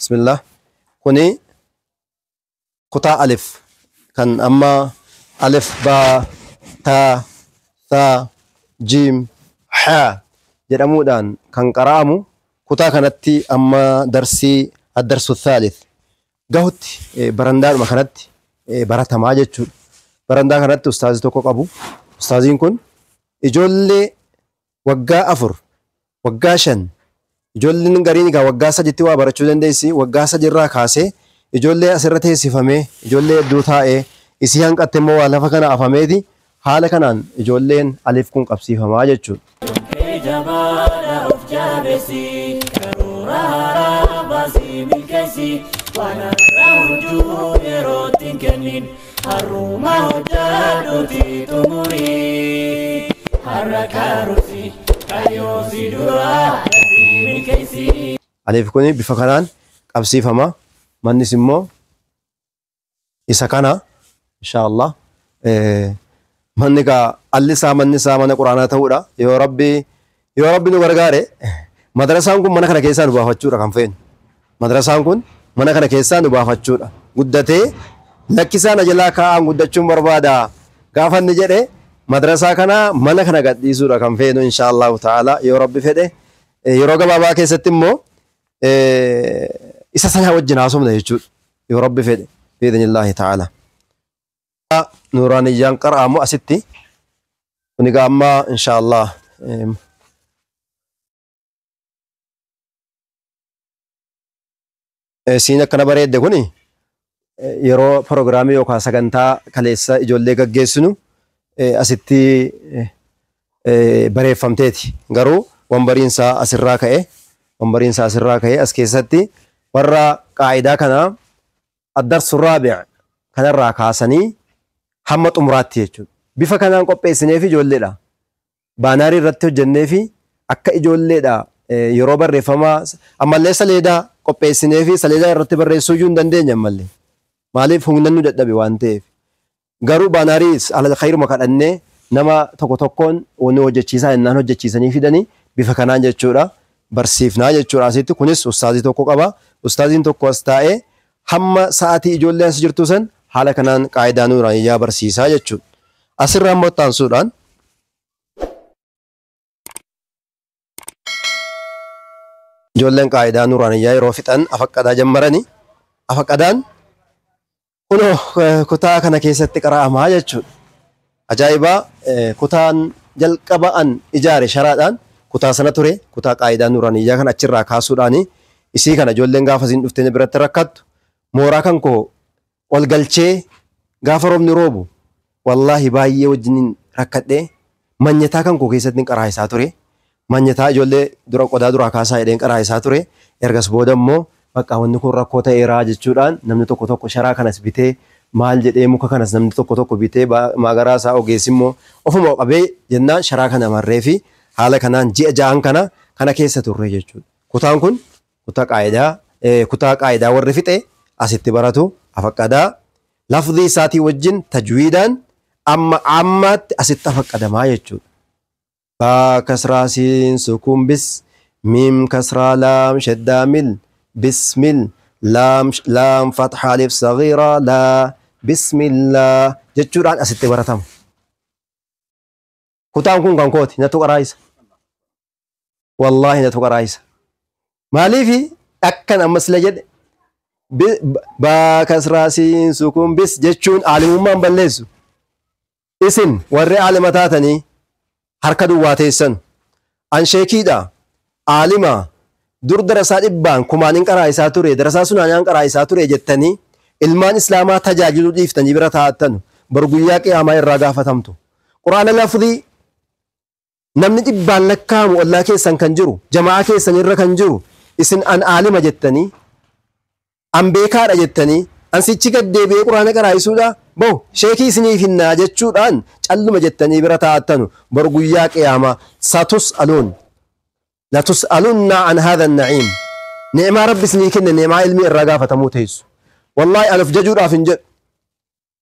Bismillah. Kuni kutaa alif kan amma alif baa taa thaa jiim haa jedhamuudhaan kan qara'amu kutaa kanatti amma darsii addarsu thaalith gahutti barandaadhuma kanatti baratamaa jechuudha. Barandaa kanatti ustaazii tokko qabu. Ustaaziin kun ijoollee waggaa 4 waggaa 5 ijoolleen gariin egaa waggaa 3tti waa barachuu dandeessi. Waggaa 3 irraa kaasee ijoollee asirra teessifamee ijoollee hedduu taa'ee isii hanqatte immoo waa lafa kana afameeti haala kanaan ijoolleen alif kun qabsiifamaa jechuudha. Alif kun bifa kanaan qabsiifama. Mannis immoo isa kana inshaallah. Manni egaa alli isaa manni isaa mana quraanaa ta'uudha. Yoo Rabbi nu gargaare madrasaan kun mana kana keessaa nu baafachuudha kan feenu. Madrasaan kun mana kana keessaa nu baafachuudha. Guddatee lakkisaan ajalaa kaa'an guddachuun barbaada. Gaafa inni jedhe madrasaa kana mana kana gadhiisuudha kan feenu inshaallahu ta'ala yoo Rabbi fedhe. Yeroo gabaabaa keessatti immoo isa sana wajjin haasofna jechuudha. Yoo Rabbi fedhe biidhnillaahi ta'ala. Nuuraaniyyaan qara'amu asitti. Kun egaa amma inshaallah siin akkana bareedde kuni yeroo proogiraamii yookaan sagantaa kaleessa ijoollee gaggeessinu asitti bareeffamteeti. Garuu wambariinsaa asirraa ka'e wambariinsaa asirraa ka'e as keessatti warra qaayidaa kana addarsu raabi' kanarraa kaasanii hamma xumuraatti jechuudha. Bifa kanaan qopheessineef ijoolleedha. Baanaarii irratti hojjenneefi akka ijoolleedha yeroo barreeffamaa ammallee saleedaa qopheessineefi saleedaa irratti barreessuu iyyuu hin dandeenye ammallee. Maaliif humna nu dadhabe waan ta'eef. Garuu baanaarii ala khayruma kadhannee nama tokko tokkoon wanni hojjechiisaa jennaan hojjechiisanii fidanii bifa kanaan jechuudha. Barsiifnaa jechuudha asitti. Kunis ustaazii tokko qaba. Ustaaziin tokko as taa'ee hamma sa'aatii ijoollee as jirtu san haala kanaan qaayidaa nuuraaniyyaa barsiisaa jechuudha. Asirraa immoo itti ijoolleen qaayidaa nuuraaniyyaa yeroo fixan afaqqadaa jammaranii afaqqadaan kunoo kutaa kana keessatti qara'amaa jechuudha. Ajaa'ibaa kutaan jalqaba'an ijaare sharaadhaan kutaa sana ture kutaa qaayidaa nuuraaniyyaa kan achirraa kaasuudhaani isii kana ijoolleen gaafa isiin dhuftee biratti rakkattu mooraa kan koo ol galchee gaafa roobni roobu wallaahi baay'ee wajjiniin rakkadhee manyataa kan koo keessatti qaraa isaa ture. Manyataa ijoollee dura qodaa duraa kaasaa jedheen qaraa isaa ture. Ergas booda immoo bakka wanni kun rakkoo ta'eeraa jechuudhaan namni tokko tokko sharaa kanas bitee maal jedhee muka kanas namni tokko tokko bitee maagaraa isaa ogeessi immoo ofuma qabee jennaan sharaa kana marree fi haala kanaan ji'a 6 kana keessa turre jechuudha. Kutaan kun kutaa qaayidaa warri fixe asitti baratu afaqqadaa lafdii isaatii wajjin tajwiidaan amma ammaatti asitti afaqqadamaa jechuudha. Baa kasraa siin sukuun bis miim kasraa laam shaddaa mil bismil laam laam fatha alif sagiiraa laa bismillah jechuudhaan asitti baratama. Kutaan kun kan kooti natu qaraayisa. Wallaahi natu qaraayisa. Maaliifi akkan ammas la jedhe baa kasraa siin sukuun bis jechuun aalimummaan balleessu. Isin warri aalima taatanii harka duwwaa teessan an sheekiidha aalima dur darasaa dhibbaan kumaanin qaraayisaa ture darasaa sunaanaan qaraayisaa ture jettanii ilmaan islaamaa tajaajiluu dhiiftanii bira taa'attanu bar guyyaa qiyaamaa irraa gaafatamtu. Quraana lafdii namni dhibbaan lakkaa'amu ollaa keessan kan jiru jamaa keessan irra kan jiru isin an aalima jettanii an beekaadha jettanii an sichi gad deebi'ee quraana qaraayisuudha boo sheekii isiniif hinnaa jechuudhaan calluma jettanii bira taa'attanu bar guyyaa qiyaamaa satus aluun latus'alunna an haadha an-na'iim ni'maa rabbi isinii kenne ni'maa ilmii irraa gaafatamuu teessu. Wallaahi an of jajuudhaaf hin jedhu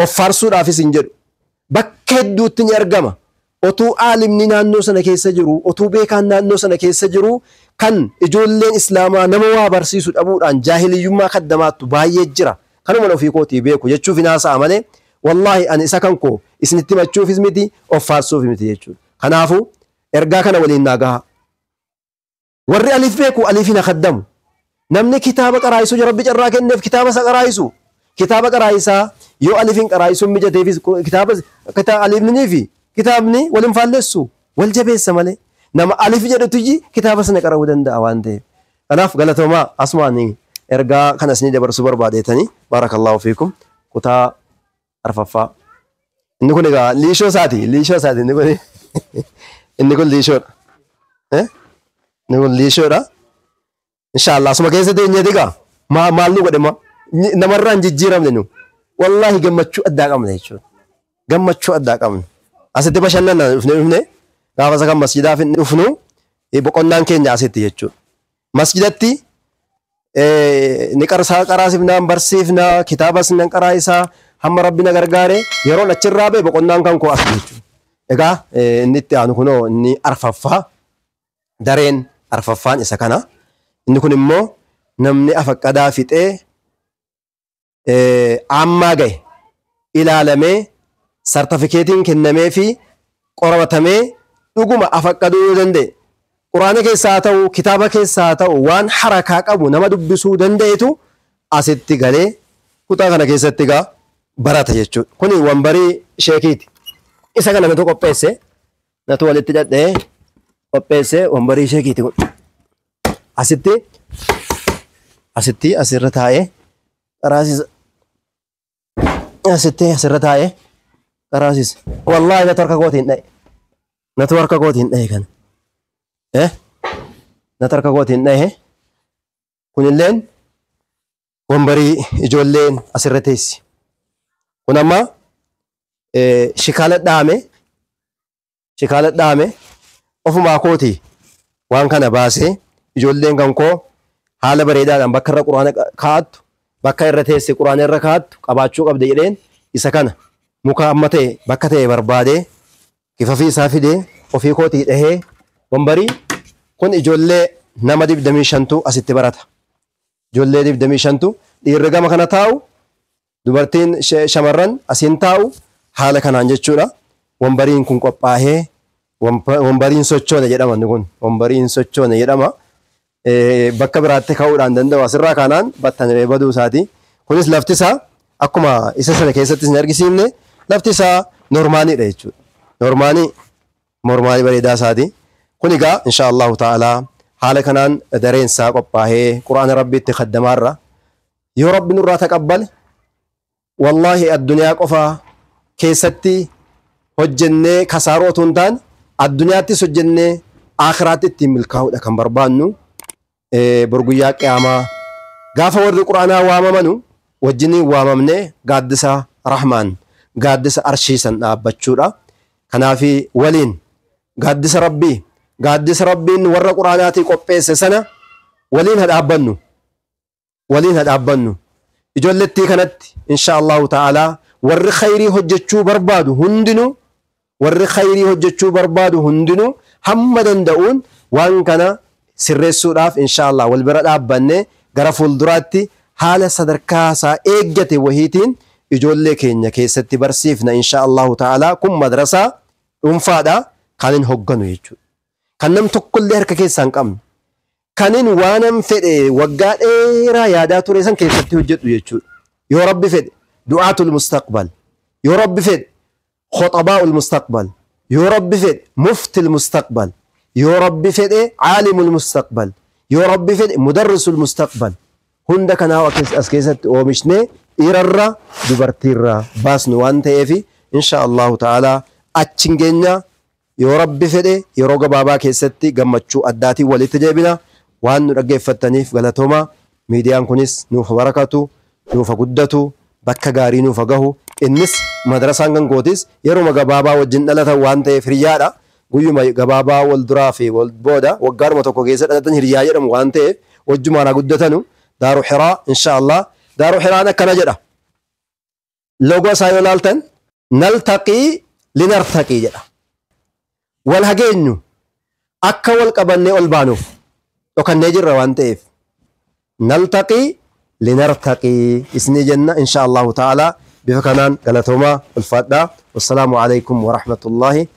of faarsuudhaafis hin jedhu bakka hedduutti ni argama. Otuu aalimni naannoo sana keessa jiru, otuu beekaan naannoo sana keessa jiru, kan ijoolleen islaamaa nama waa barsiisu dhabuudhaan jaahiliyyummaa kaddamaattu baay'ee jira. Kanuma ofii kootii beeku jechuuf hin haasa'a malee wallaahi ani isa kan koo isinitti himachuufis miti, of faarsuuf miti jechuudha. Kanaafuu ergaa kana waliin naa gaha. Warri alif beeku alif hin kaddamu. Namni kitaaba qaraa'isu Rabbi carraa kenneef kitaaba isa qaraa'isu. Kitaaba qaraa'isaa yoo alif hin qaraa'isuun mijateefis kitaaba alifnii fi kitaabni wal hin faallessu, wal jabeessa malee. Nama alif jedhutu kitaaba sana qara'uu danda'a waan ta'eef. Kanaaf galatoomaa, asumaan ergaa kana isinii dabarsuu barbaadeetanii. Barakallahu fiikum. Kutaa arfaffaa. Inni kun egaa liishoo isaati, liishoo isaati inni kun. Inni kun liishoodha. Inni kun liishoodha. Inshaallah asuma keessa teenyeeti egaa maal nu godhe namarraa hin jijjiiramne nu. Wallaahi gammachuu addaa qabna jechuudha. Gammachuu addaa qabna. Asitti bashannana dhufne gaafa isa kan masjidaaf hin dhufnu, boqonnaan keenya asitti jechuudha. Masjidatti ni qarsaa qaraasifnaa, barsiifnaa, kitaabas nan qaraa'isaa, hamma Rabbi na gargaare yeroon achirraa ba'e boqonnaan kan koo as jechuudha. Egaa inni itti aanu kunoo inni arfaffaa, dareen arfaffaan isa kana. Inni kun immoo namni afaqqadaa fixee ammaa gahe ilaalamee sartifikeetiin kennamee fi qoratamee dhuguma afaqqaduu yoo danda'e, quraana keessaa haa ta'u, kitaaba keessaa haa ta'u, waan harakaa qabu nama dubbisuu danda'etu asitti galee kutaa kana keessatti egaa barata jechuudha. Kuni wambarii sheekiiti. Isa kana natu qopheesse, natu walitti dhadhee qopheesse, wambarii sheekiiti kun. Asitti asirra taa'ee qaraasisa. Asitti asirra taa'ee qaraasisa. Wallaahi natu harka kootiin dha'e. Natu harka kootiin dha'e kana. Natu harka kootiin dha'e. Kunilleen wambarii ijoolleen asirra teessi. Kun amma shikaala dhaame, shikaala dhaame ofumaa kootii waan kana baasee ijoolleen kan koo haala bareedaadhaan bakka irra quraana kaa'attu, bakka irra teesse quraana irra kaa'attu qabaachuu qabda jedheen isa kana muka amma ta'e bakka ta'e barbaadee kifafii isaa fidee ofii kootii dhahee. Wambarii kun ijoollee nama 25tu asitti barata. Ijoollee 25tu, dhiirri gama kana taa'u, dubartiin shamarran asiin taa'u, haala kanaan jechuudha. Wambariin kun qophaa'ee wambariin sochoone jedhama, inni kun wambariin sochoone jedhama. Bakka biraatti ka'uudhaan danda'u, asirraa kaanaan battanee baduu isaati. Kunis lafti isaa akkuma isa sana keessatti isin argisiifne lafti isaa normaaniidha jechuudha. Normaanii normaanii bareedaa isaati. Kun egaa insha Allahu ta'ala haala kanaan dareen isaa qophaa'ee quraana Rabbiitti kaddamaarra. Yoo Rabbi nurraa taqabbale, wallaahi addunyaa qofa keessatti hojjennee kasaaroo otoo hin taane, addunyaattis hojjennee aakhiraatti ittiin milkaa'uudha kan barbaannu. Bor guyyaa qiyaamaa gaafa warri quraanaa waamamanu wajjiniin waamamnee gaaddisa Rahmaan, gaaddisa arshiisan dhaabbachuudha. Kanaafi waliin gaaddisa Rabbii, gaaddisa Rabbiin warra quraanaatii qopheesse sana waliin haa dhaabbannu. Waliin haa dhaabbannu. Ijoollettii kanatti insha Allahu ta'aalaa warri khayrii hojjechuu barbaadu hundinuu, warri khayrii hojjechuu barbaadu hundinuu hamma danda'uun waan kana sirreessuudhaaf insha Allah wal bira dhaabbannee gara fuulduraatti haala sadarkaa isaa eeggate wahiitiin ijoollee keenya keessatti barsiifna insha Allahu ta'aalaa. Kun madrasaa dhuunfaadha kan hin hogganu jechuudha. Kan nam tokkollee harka keessaa hin qabne. Kanin waanan fedhe waggaa dheeraa yaadaa ture san keessatti hojjedhu jechuudha. Yoo Rabbi fedhe du'aatul mustaqbal. Yoo Rabbi fedhe khoxabaa'ul mustaqbal. Yoo Rabbi fedhe muftil mustaqbal. Yoo Rabbi fedhe caalimul mustaqbal. Yoo Rabbi fedhe mudarrisul mustaqbal. Hunda kanaa as keessatti oomishnee dhiirarraa dubartiirraa baasnu waan ta'eef insha Allahu ta'aalaa achiin geenya. Yoo Rabbi fedhe yeroo gabaabaa keessatti gammachuu addaatiin walitti deebina. Waan nu dhaggeeffattaniif galatooma. Miidiyaan kunis nuuf barakatu, nuuf guddatu, bakka gaarii nuuf gahu. Innis madrasaan kan kootis yeroo gabaabaa wajjin dhalatan waan ta'eef hiriyaadha. Guyyuma gabaabaa wal duraa fi wal booda waggaadhuma tokko keessa dhalatan hiriyaa jedhamu waan ta'eef wajjumaan haa guddatanu. Daaru Hiraa insha Allah. Daaru Hiraan akkana jedha. Logo isaa yoo ilaaltan, naltaqii linartaqii jedha. Wal hageenyu akka wal qabannee ol baanuuf dhokannee jirra waan ta'eef. Naltaqii linartaqii isinii jenna insha Allahu ta'ala bifa kanaan galatoomaa ulfaadhaa. Wassalaamu alaikum warahmatullaahi